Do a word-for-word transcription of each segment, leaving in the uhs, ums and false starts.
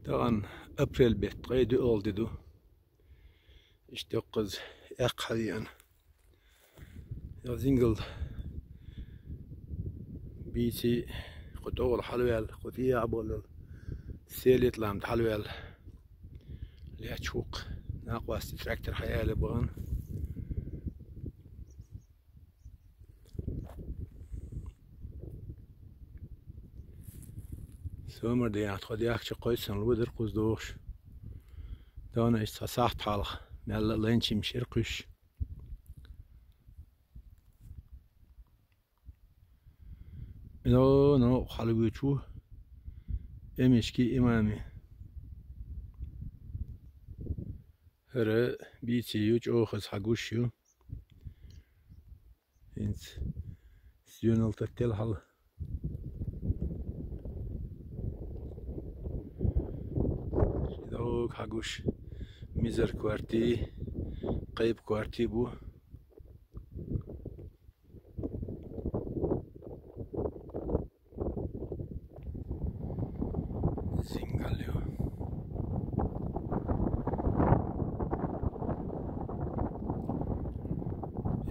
Тахана апрель бетта ткъе доьалгӀа де ду. Иштта йоккхаза эккха хьавеана. Йо, зингал бийци кху тӀогӀал хьалаваьлла, кху тӀехьа боллал Селет-Лам тӀа хьалаваьлла. Лаьтташ ву-кх, накъостий трактор хьаяьлла бахана. Сомар де яхьа тхо дехча кхойсан лу дир кхуз дохуш. Тахана иштта цхьа сахьт хьалха мелла а лайначимаш яр кхуьш. Но, но, хьалавуьйчу ву эмишки имами. ХӀара бийци ю, чӀогӀа хаза хьагуш ю. ХӀинца сенал таттел хьал. ДӀога хьагуш мизар корти, кхайпа корти бу. Зингал ю.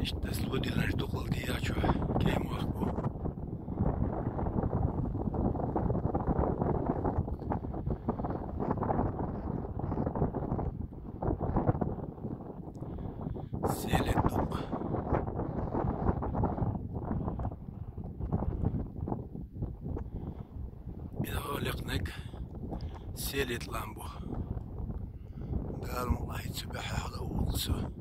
Иштта дас лу дилар дукъал дийячу кемах бу. Селет дукъ. Иза лекнек Селет-Лам бу. Дала мукъ лахь, цу баьхьа хьала уллу со.